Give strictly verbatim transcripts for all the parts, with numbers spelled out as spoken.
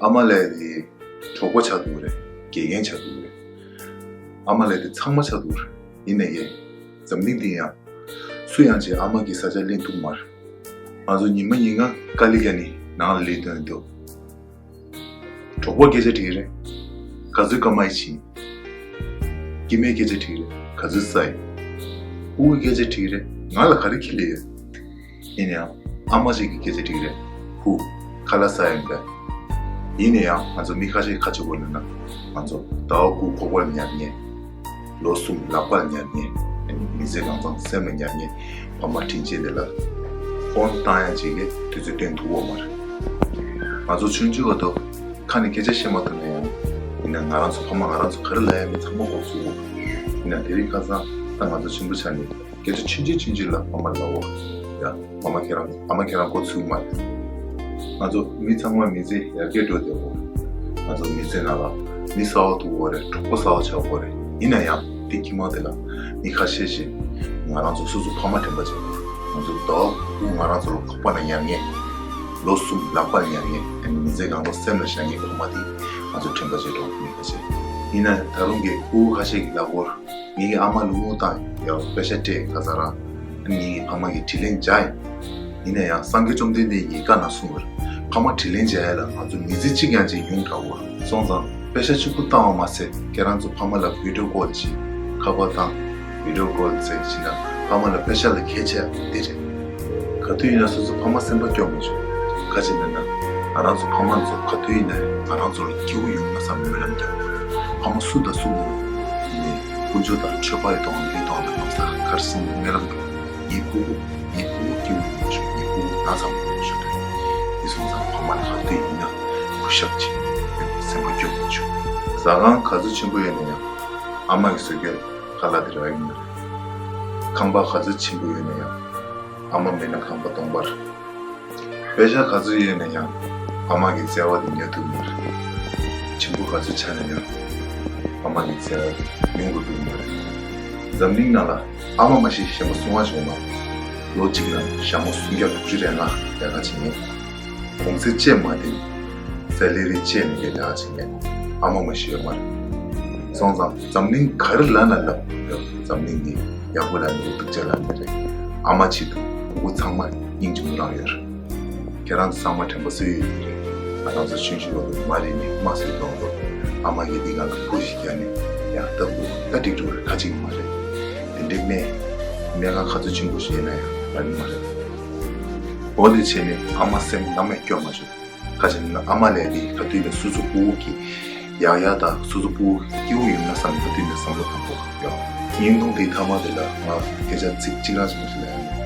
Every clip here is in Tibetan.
ཨ་མ་ལགས་དེ་གྲོགས་པོ་ཆགས་འདུག་རེད། དགེ་རྒན་ཆགས་འདུག་རེད། ཨ་མ་ལགས་དེ་ཚང་མ་ཆགས་འདུག་རེད། ཡིན་ནའི་འཛམ་གླིང་འདི་ཡང་སུ་ཡང་ཅིག་ཨ་མ་གི་ས་ཆ་ལེན་ཐུབ་མ་རེད། ང་ཚོ་ཉི་མ་ཉིན་གང་དཀའ་ལས་རྒྱག་ནས་ནང་ལ་སླེབས་དོན་འདུག་གྲོགས་པོ་སྐད་ཆ་དྲིས་རེད། ག་ཚོད་སྐར་མ་ཡིན་ཕྱིན། སྐྱེ་དམན་སྐད་ཆ་དྲིས་རེད། ག་ཚོད་ཟ་ཡིན། ཕྲུ་གུ་སྐད་ཆ་དྲིས་རེད། ང་ལ་ག་རེ་ཁྱེར་ལས་ཡོད། ཡིན་ཡང་ཨ་མ་ཞིག་གི་སྐད་ཆ་དྲིས་རེད། ཧུ། ཁ་ལག་ཟ་ཡིན་པས། ཡིན་ན་ཡང་ང་ཚོ་མི་ཁ་ཤས་ཁ་ཆེ་བོ་ལབ་ན། ང་ཚོ་ཟླ་བ་དགུ་ཁོག་པར་ཉར་མཁན། ལོ་གསུམ་ལག་པར་ཉར་མཁན། ཨ་ནི་མི་ཚེ་གང་ཚང་སེམས་ལ་ཉར་མཁན་ཕ་མ་དྲིན་ཅན་དེ་ལ་ཕོན་བཏང་ཡ་ཅིག་གི་དུས་ཚོད་བཏོན་ཐུབ་ཡོད་མ་རེད། ང་ཚོ་ཆུང་ཆུང་སྐབས་དུས་ཁ་ནས་སྐད་ཆ་བཤད་མ་ཐུབ་ན་ཡང་། ཡིན་ན་ང་རང་ཚོ་ཕ་མ་ང་རང་ཚོ་ག་རེ་ལབ་ཡ་མིན་ཚང་མ་གོ་ཚུལ་ཡོད། ཡིན་ན་དེ་རིང་ཁ་སང་ད་ང་ཚོ་ཆེན་པོ་ཆགས་ནས་སྐད་ཆ་ཆུང་ཆུང་ཆུང་ཆུང་ལ་ཕ་མ་ལབ་འོ། ཡ། ཕ་མ་ཁྱེད་རང་ཨ་མ་ཁྱེད་རང་གོ་ཚུལ་མ་རེད། ང་ཚོ་མི་ཚང་མ་མི་ཚེ་ཡར་རྒྱས་འགྲོ་བསྡད་འོ། ང་ཚོ་མི་ཚེ་ནང་ལ་མི་གསར་པ་ཐུག་དགོས་རེད། གྲོགས་པོ་གསར་པ་ཆགས་དགོས་རེད། ཡིན་ན་ཡང་དེ་དཀྱིལ་མ་དེ་ལ་མི་ཁ་ཤས་ཤིག་ང་རང་ཚོ་སོ་སོ་ཕ་མ་དྲན་པ་བྱེད་དགོས་རེད། ང་ཚོ་ཟླ་བ་དགུ་ང་རང་ཚོ་ལ་ཁོག་པ་ན་ཉར་མཁན། ལོ་གསུམ་ལག་པར་ཉར་མཁན། ཨ་ནི་མི་ཚེ་གང་ཐོག་སེམས་ལ་བཞག་མཁན་ཕ་མ་དེ་ང་ཚོ་དྲན་པ་བྱེད་རོགས། མི་ཁ་ཤས། ཡིན་ན་ད་རུང་གི་ཕྲུ་གུ་ཁ་ཤས་ཀྱིས་ལབ་ཀྱི་ཡོད་རེད། ངེད་ཀྱི་ཨ་མ་ལུས་ངག་བཏང་ཡོད། པེ་ཤ་སྤྲད་ག་ཚ་ར། ཨ་ནི་ངེད་ཀྱི་ཕ་མ་གིས་དྲིན་ལན་འཇལ་ཡིན། ཡིན་ན་ཡང་སངས་རྒྱས་བཅོམ་ལྡན་འདས་ཀྱིས་བཀའ་ནང་གསུངས་པར། ཕ་མ་དྲིན་ལན་འཇལ་ཡ་ལ་ང་ཚོ་མི་ཚེ་གཅིག་ཡང་ཅིག་ཡོང་དྲག་གོ། སོང་ཙང་པེ་ཤ་གཅིག་པུ་བཏང་བ་མ་ཟད་ཁྱེད་རང་ཚོ་ཕ་མ་ལ་བི་ཌི་ཡོ་ཀོལ་ཅིག་ཁ་པར་བཏང་། བི་ཌི་ཡོ་ཀོལ་ཟེར་བྱས་ན་ཕ་མ་ལ་པེ་ཤ་ལ་གལ་ཆེ་བ་དེ་རེད། ག་དུས་ཡིན་ན་སོ་སོ་ཕ་མ་སེམས་པ་སྐྱོ་མི་བྱུང་། ག་ཅི་ན་ན། ང་རང་ཚོ་ཕ་མ་ཚོ་ག་དུས་ཡིན་ན་ང་རང་ཚོ་ལ་སྐྱིད་པོ་ཡོང་ན་བསམ་སྨོན་ལམ་རྒྱག་ཕ་མ་སུ་དང་སུ་ཡིན་ནའི་དཀོན་མཆོག་དང་ཆོས་པ་ཡི་གདོང་ལ་མིག་གདོང་དང་ལམ་སང་གར་སོང་སྨོན་ལམ་རྒྱག་ངའི་ཕྲུ་གུ། ངའི་ཕྲུ་གུ་སྐྱིད་པོ་ཡོང་བ་ཤོག་ངའི་ཕྲུ་གུ་ན་ཚ་མ་ཡོང་བ་ཤོག་དེ་སོང་ཙང་ཕ་མ་ལ་ག་དུས་ཡིན་ན་གུས་ཞབས་ཆེ། སེམས་པ་སྐྱོ་མི་བྱུང་། ཟ་ཁང་ག་ཚོད་ཆེན་པོ་ཡོད་ན་ཡང་ཨ་མ་གིས་བཟོ་རྒྱུ་ཁ་ལག་དེ་རག་གི་མ་རེད། ཁང་པ་ག་ཚོད་ཆེན་པོ་ཡོད་ན་ཡང་ཨ་མ་མེད་ན་ཁང་པ་སྟོང་པ་རེད། པེ་ཤ་ག་ཚོད་ཡོད་ན་ཡང་ཨ་མ་གི་བརྩེ་བ་དེ་ཉར་ཐུབ་མ་རེད། ཆེན་པོ་ག་ཚོད་ཆགས་ན་ཡང་ཨ་མ་གི་བརྩེ་བ་དེ་ཉུང་རུ་འགྲོ་གི་མ་རེད། འཛམ་གླིང་ནང་ལ་ཨ་མ་མ་ཤེས་གཞན་པ་སུ་མ་བྱུང་མ། ལོ་གཅིག་ལ་ཞྭ་མོ་སུམ་བརྒྱ་དྲུག་ཅུ་རེ་ལྔ་ལས་ཀ་བྱེད་མཁན། གུང་སེང་བཅད་མ་དེ་སེ་ལེ་རི་བཅད་ནས་ཀྱི་ལས་ཀ་བྱེད་མཁན་ཨ་མ་མ་ཤེས་ཡོད་མ་རེད། སོང་ཙང་འཛམ་གླིང་ག་རེ་ལབ་ན་ལབ་ཡོད། འཛམ་གླིང་འདི་ཡག་པོ་ལབ་ནི་རེད། སྡུག་ཅག་ལབ་ནི་རེད། ཨ་མ་ཆེད་དུ་ཕྲུ་གུ་ཚང་མ་སྙིང་རྗེ་མོ་རང་ཡོད་རེད། ཁྱེད་རང་ཚོ་ཚང་མ་དྲན་པ་གསོས་ཡོད་ཀྱི་རེད། ང་རང་ཚོ་ཆུང་ཆུང་བར་དུ་མ་རེད་ནས་མ་བཟོས་གཏོང་དགོས། ཨ་མ་གིས་འདི་སྒང་ལ་ཕུ་ཞིག་བརྒྱབ་ནས་ཡང་ལྟ་དགོས། ད་འགྲིག་འགྲོ་རེད། ཁ་ཅིག་མ་རེད། དེ་འདྲའི་སྨན་སྨན་ཁང་ག་ཚོད་ཆེན་པོ་ཞིག་ཡིན་ན་ཡང་རག་གི་མ་རེད། འོ་དེ་བྱས་ནས་ཨ་མ་སེམས་ནམ་ཡང་སྐྱོ་མ་བྱུང་། ཁ་ཅིག་ནི་ཨ་མ་ལབ་དེ་ག་དུས་ནས་སོ་སོ་ཕྲུ་གུ་གི་ཡག་ཡག་དང་སོ་སོ་ཕྲུ་གུ་སྐྱིད་པོ་ཡོང་ན་བསམ་ག་དུས་ནས་བསམ་བློ་བཏང་དགོས་ཡོད། བརྙན་ཐུང་དེའི་མཐའ་མ་དེ་ལ་ང་སྐད་ཆ་ཚིག་གཅིག་རང་ཞིག་མ་ཞིག་ལབ་ཡ་ཡིན།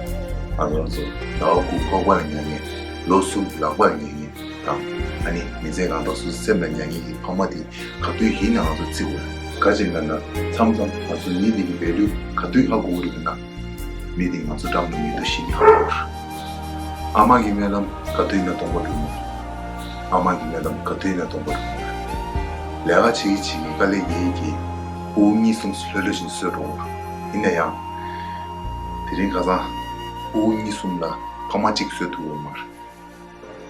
ང་རང་ཚོ་ཟླ་བ་དགུ་ཁོག་པ་ལ་ཉར་མཁན། ལོ་གསུམ་ལག་པ་ལ་ཉར་མཁན་དང་། ཨ་ནི་མི་ཚེ་གང་ཐོག་སོ་སོ་སེམས་ལ་ཉར་མཁན་གྱི་ཕ་མ་དེ་ག་དུས་ཡིན་ན་ང་ཚོ་བརྩི་དགོས། ག་ཅི་ལབ་ན་མཚམས་མཚམས་ང་ཚོ་མི་དེ་གི་བལ་ལུས་ག་དུས་ཧ་གོ་གི་རེད་ན། མི་དེ་ང་ཚོ་འགྲམ་དུ་མེད་དུས་ཤི་ནས་ཧ་གོ་གི་རེད། ཨ་མ་གི་སྨོན་ལམ་ག་དུས་ཡིན་ན་སྟོང་པ་འགྲུབ་མ་རེད། ཨ་མ་གི་སྨོན་ལམ་ག་དུས་ཡིན་ན་སྟོང་པ་འགྲུབ་མ་རེད། ལས་ཀ་བྱེད་ཀྱི་བྱེད་ཀྱི་དཀའ་ལས་རྒྱག་གི་ཕྲུ་གུ་གཉིས་གསུམ་ལྷོད་ལྷོད་བཞིན་གསོས་འགྲོ་གི་རེད། ཡིན་ན་ཡང་དེ་རིང་ཁ་སང་ཕྲུ་གུ་གཉིས་གསུམ་ལ་ཕ་མ་གཅིག་གསོས་ཐུབ་ཡོད་མ་རེད།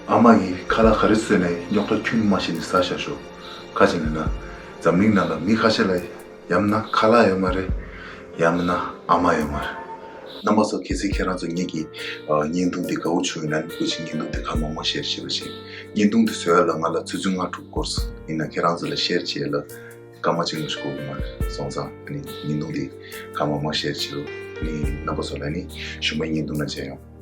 ཨ་མ་གིས་ཁ་ལག་ག་རེ་བཟོས་ནའི་རྙོག་དྲ་ཁྱོན་མ་ཤེས་ནས་ཟ་བཞག་ཤོག་ག་ཅི་ལབ་ན་འཛམ་གླིང་ནང་ལ་མི་ཁ་ཤས་ལ་ཡང་ན་ཁ་ལག་ཡོད་མ་རེད། ཡང་ན་ཨ་མ་ཡོད་མ་རེད། རྣམ་པ་ཚོ་གལ་སྲིད་ཁྱེད་རང་ཚོ་ངེད་ཀྱི་ཨ་བརྙན་ཐུང་འདི་དགའ་བོ་བྱུང་ཡོད་ན་ནི་སྐུ་མཁྱེན་བརྙན་ཐུང་འདི་ཁ་མང་མང་ཤེར་བྱེད་རོགས་བྱེད། བརྙན་ཐུང་འདི་བཟོ་ཡ་ལ་ང་ལ་ཆུ་ཚོད་ལྔ་དྲུག་འགོར་སོང་། ཡིན་ན་ཁྱེད་རང་ཚོ་ལ་ཤེར་བྱེད་ཡ་ལ་སྐར་མ་གཅིག་ཙམ་ཞིག་འགོར་གི་མ་རེད། སོང་ཙང་ཨ་ནི་བརྙན་ཐུང་འདི་ཁ་མང་མང་ཤེར་བྱེད་རོགས། ཨ་ནི་རྣམ་པ་ཚོ་ལ་ནི་ཞུམ་པ་བརྙན་ཐུང་ནང་མཇལ་ཡོང་།